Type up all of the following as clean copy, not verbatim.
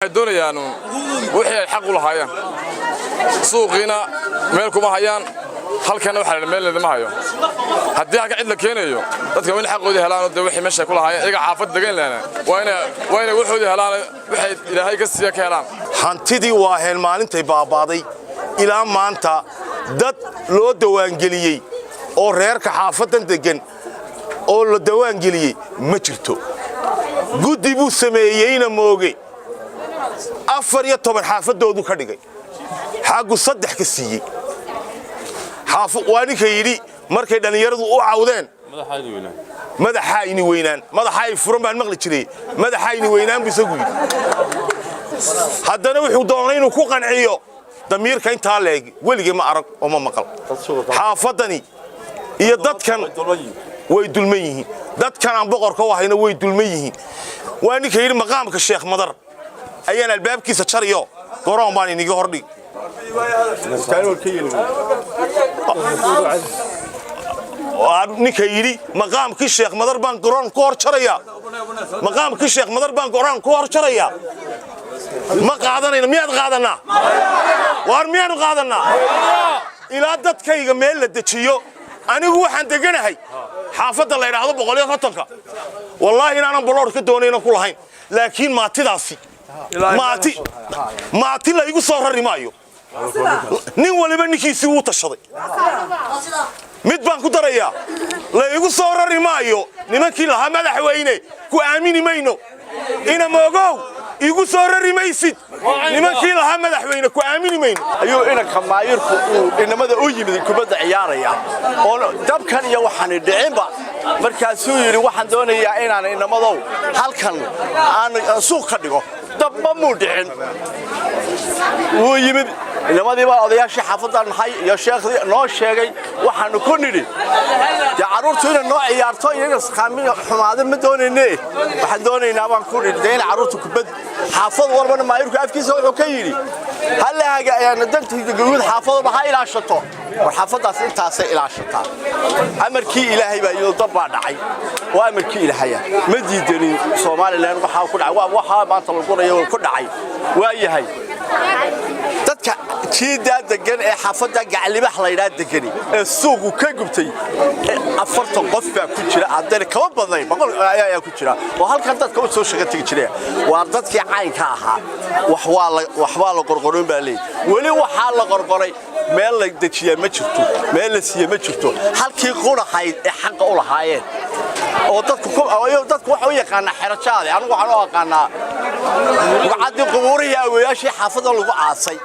Waxay doonayaan wixii ay xaq u lahaayeen. Suuqiina meel kuma hayaan, halkana waxa la meel lama hayo. Haddii halka cid la keenayo, dadka waa in xaqoodii helaan. Dee wixii meesha ku lahaayeen iyaga xaafad degan lehna waa inay waxoodii helaan, waxay Ilaahay ka siiya ka helaan. Hantidii Waaheen maalintay baabaaday ilaa maanta dad loo dawaangeliyey oo reerka xaafaddan deggan oo la dawaangeliyey ma jirto. Guddi buu sameeyeyna mooge, 14 xaafadoodu ka dhigay, xaggu 3 ka siiyey. Waa ninka yidhi markay dhallinyaradu u cawdeen, "Madaxaa ini weynaan, madaxaa i furan baan maqli jiray, madaxaa ini weynaan," buu isagu yidhi. Haddana wuxuu doonay inuu ku qanciyo damiirka intaa leeg. Weligii ma arag oo ma maqal. Xaafaddani iyo dadkan way dulman yihiin, dadkan aan boqorka u ahayna way dulman yihiin. Waa ninka yidhi, "Maqaamka Sheekh Madar ayaan albaabkiisa jariyo, garoon baan iniga hordhig." Ninka yidhi, "Maqaamkii Sheekh Madar baan garoon ku hor jarayaa, maqaamkii Sheekh Madar baan garoon ku hor jarayaa," ma qaadanayno. Miyaad qaadanaa? Waar miyaanu qaadanaa? Ilaa dadkayga meel la dejiyo. Anigu waxaan deganahay xaafadda la yidhaahdo 150-ka. Wallaahi inaanan baloor ka doonayna ku lahayn, laakiin maatidaasi maati maati la igu soo rari maayo. Nin waliba ninkiisii wuu tashaday. Mid baan ku darayaa: la igu soo rari maayo. Nimankii lahaa, "Madaxweyne, ku aamini mayno," ina moogow, igu soo rari maysid. Nimankii lahaa, "Madaxweyne, ku aamini mayno," ayuu inanka maayirku uu inamada u yimid kubadda ciyaaraya oo dabkan iyo waxaani dhicinba. Markaasuu yidhi, "Waxaan doonayaa inaan inamadow halkan aan suuq ka dhigo." Dabba muu dhicin, wuu yimid inamadii baa odayaashii xaafaddan maxay iyo sheekhdii noo sheegay. Waxaanu ku nidhi, "Dee carruurtu inay noo ciyaarto iyo inay sakhaamin xumaado ma doonayne. Waxaan doonaynaa," baan ku nidhi, "dee inay carruurtu kubad." Xaafad walbana maayirku afkiisa wuxuu ka yidhi, "Halla haga dantayda guud, xaafad walba ha ilaashato." War xaafaddaas intaasay ilaashataa. Amarkii Ilaahay baa iyadoo dab baa dhacay. Waa amarkii Ilaahaya, ma diidanin. Somaliland waxaa ku dhacay waa waxaa maanta la gurayo ku dhacay. Waa yahay dadka jiidaa degan ee xaafadda Gaclibax laydhaa degani ee suuqu ka gubtay, 40 qof baa ku jira, haddana kama badnayn, 100 ayaa ku jira oo halkan dadka u soo shaqo tegi jiraya. Waa dadkii caynka ahaa. Waxbaa la qorqorin baa leeyahy. Weli waxaa la qorqoray meel la dejiyaa ma jirto, meel la siiye ma jirto. Halkii qurahayd ee xaqa u lahaayeen oo dadku waxa u yaqaanaa xerajaade, anigu waxaan u aqaanaa buqcaddii qubuurihii awoyaashii xaafadda lagu aasay.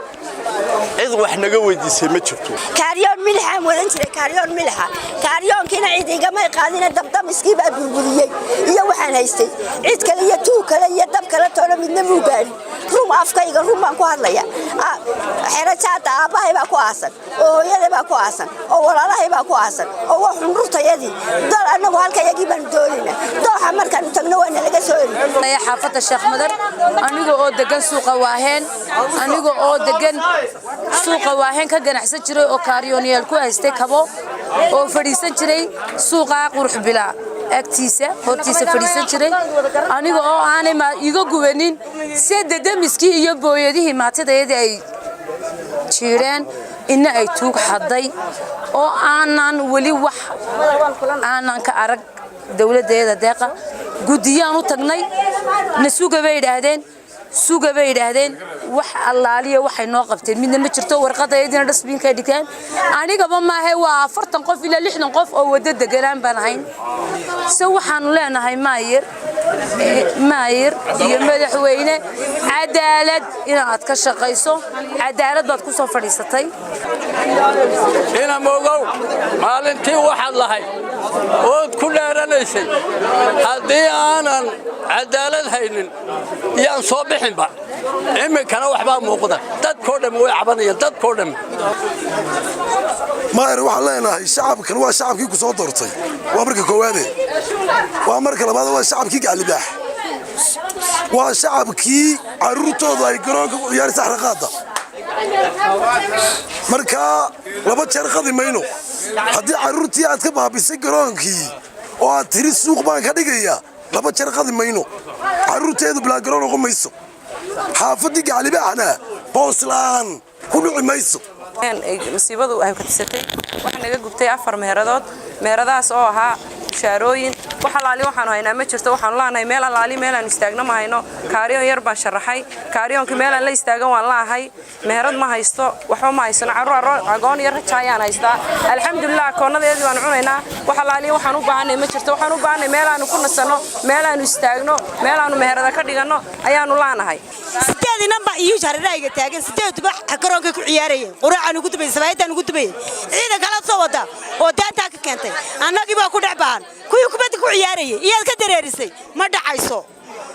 Cid wax naga weydiisay ma jirto. Kaaryoon milixaan wadan jiray, kaaryoon milixa. Kaaryoonkiina cid igamay qaadina, dabdamiskii baa burburiyey iyo waxaan haystay. Cid kale iyo tuug kale iyo dab kale toona midna muu gaarin. Rum afkayga run baan ku hadlaya. Xerajaada aabbahay baa ku aasan, oo hooyaday baa ku aasan, oo walaalahay baa ku aasan, oo waa xundhurtayadii dal. Annagu halkayagii baanu doonaynaa. Dooxa markaanu tagno waa nalaga soo eri. Xaafadda Sheekh Madar, aniga oo degan suuqa Waaheen, aniga oo degan suuqa Waaheen, ka ganacsan jiray oo kaaryoonyaal ku haystay kabo, oo fadhiisan jiray suuqa Qurux Bilaa agtiisa, hortiisa fadhiisan jiray, aniga oo aanay iga gubanin si dedemiskii iyo booyadihii maatidayadii ay jiireen, inna ay tuug xaday, oo aanan weli wax aanan ka arag dowladdeeda deeqa. Guddiyaan u tagnay, na suga bay yidhaahdeen, suga bay yidhaahdeen. Wax allaaliya waxay noo qabteen midna ma jirto. Warqadayadiina dustbin-kay dhigteen. Anigaba maahe, waa 40 qof ilaa 60 qof oo waddo deganaan baan ahayn. Se waxaanu leenahay, maayir, maayir iyo madaxweyne, cadaalad inaad ka shaqayso. Cadaalad baad ku soo fadhiisatay. Ina Mogow, maalintii waxaad lahayd ood ku dheeranaysay, "Haddii aanan cadaalad haynin yaan soo bixinba." Iminkana waxbaa muuqda. Dadkoo dhamm way cabanayaan, dadkoo dhamm. Maayar, waxaan leenahay shacabkan waa shacabkii ku soo doortay. Waa marka koowaade. Waa marka labaad, waa shacabkii Gaclibaax, waa shacabkii carruurtoodu ay garoonka ku ciyaaraysa xraqaadda. Markaa laba jeer qadi mayno. Haddii carruurtii aad ka baabisay garoonkii oo aad tiri, "Suuq baan ka dhigaya," laba jeer qadi mayno. Carruurteedu bilaa garoon noqon mayso. Xaafaddii Gacalibaaxna boos la'aan ku dhici mayso. Masiibadu ay katisatay waxaa naga gubtay afar meeradood, meheradahaas oo ahaa bushaarooyin. Wax alaali waxaanu haynaa ma jirto. Waxaanu laanahay meel alaali meelaan istaagno ma hayno. Kaariyoon yar baan sharaxay, kaariyoonkii meelaan la istaagan waan laahay. Meherad ma haysto, waxba ma haysano. Carruur agoon iyo raja ayaan haystaa. Alxamdulilah, akoonadeedii waan cunaynaa. Wax alaali waxaan u baahanay ma jirto. Waxaan u baahanay meelaanu ku nasanno, meelaanu istaagno, meelaanu meherada ka dhiganno ayaanu laanahay. Sideed inan baa iyo hareerahayga taagan, sideeduba garoonkay ku ciyaarayeen. Quraacaan ugu dubayay, sabaayadaan ugu dubayay. Ciidan kala soo wada oo daantaa ka keentay, annagii baa ku dhex baahan. Kuwii kubadda ku ciyaarayay iyaad ka dareerisay. Ma dhacayso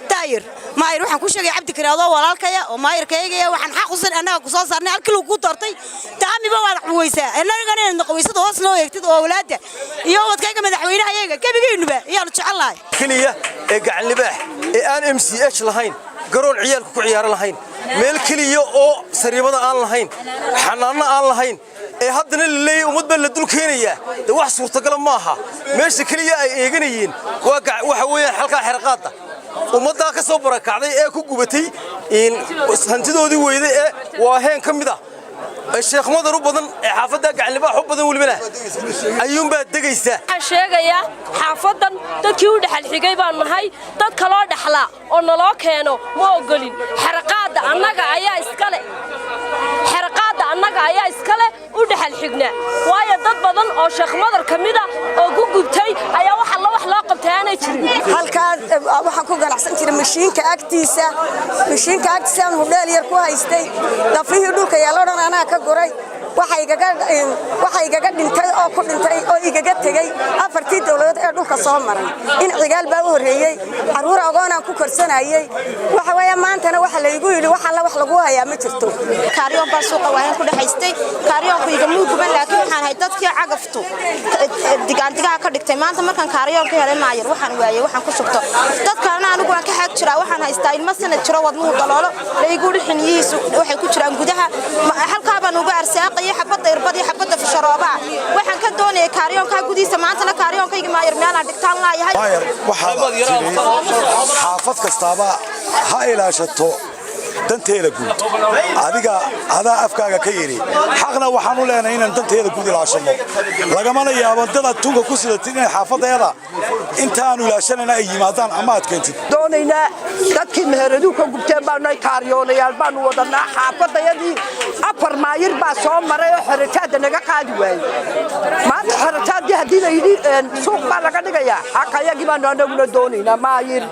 daayir maayir. Waxaan ku sheegay Cabdikari, adoo walaalkaya oo maayirkaygaya, waxaan xaq usan annaga ku soo saarnay halkii lagu doortay. Taamiba waad quweysaa, annagana inaad qaweysada hoos noo eegtid oo awlaadda iyo wadkayga madaxweynahayaga gebigaynuba iyaanu jecelnahay. Keliya ee Gacanlibaax ee aan MCH lahayn, garoon ciyaalku ku ciyaaran lahayn, meel keliya oo sariibada aan lahayn, xanaanno aan lahayn, ee haddana la leeyahy ummad baa la dul keenayaa, dee wax suurtagala ma aha. Meesha keliya ay eeganayeen waa waxa weeyaan xalkaa xeraqaadda. Ummaddaa ka soo barakacday ee ku gubatay hantidoodii weyday ee Waaheen ka mid ah, Sheekh Madar u badan, ee xaafadda Gacanlibaax u badan welibana, ayuunbaa degaysaa. Waxaan sheegayaa xaafadan dadkii u dhexal xigay baan nahay. Dad kaloo dhexlaa oo naloo keeno ma ogolin. Xeraqaadda annaga ayaa iskale, xeraqaadda annaga ayaa iskale u dhexal xignaa, waayo dad badan oo Sheekh Madar ka mida oo ku gubtay ayaa wax alla wax loo qabtay aanay jirin. Halkaas waxaan ku ganacsan jiray mashiinka agtiisa. Mashiinka agtiisa aan hudheel yar ku haystay. Lafihii dhulka yaallo dhan anaa ka guray. Waxa igaga dhintay oo ku dhintay oo igaga tegey afartii dowladood ee dhulka soo maray. In Cigaal baa u horreeyey. Carruur agoonaan ku korsanayey. Waxa weeye maantana waxa laygu yidhi wax alla wax lagu hayaa ma jirto. Kaaryoon baa suuqa Waahan ku dhexaystay. Kaaryoonku igamuu guban, laakiin waxaan ahay dadkii cagaftu digaandigaha ka dhigtay. Maanta markaan kaaryoon ka helay maayar, waxaan waayey waxaan ku shubto. Dad kalena anigu waan ka xaag jiraa. Waxaan haystaa ilmo sanad jiro, wadnuhu daloolo, laygu xiniyihiisu waxay ku jiraan gudaha. Halkaa baan uga arsaaqayay xabadda irbad iyo xabadda fisharoobaa. Waxaan ka doonayay kaaryoonkaa gudihiisa. Maantana kaaryoonkayga maayar meelaan dhigtaan laayahay. Maayar, waxaad tiri xaafad kastaaba ha ilaashato danteeda guud. Adiga adaa afkaaga ka yidhi. Xaqna waxaan u leenahay inaan danteeda guud ilaashanno. Lagamana yaabo dadaad tunka ku sidatid inay xaafadeeda intaanu ilaashanayna ay yimaadaan ama aad keentid. Doonaynaa dadkii meheraduu ka gubteen baanu, kaariyoonayaal baanu wadanaa. Xaafadayadii afar maayir baa soo maray oo xeritaadda naga qaadi waayey. Maanta xeritaaddii haddii la yidhi suuq baa laga dhigayaa, xaqayagii baanu anaguna doonaynaa, maayir.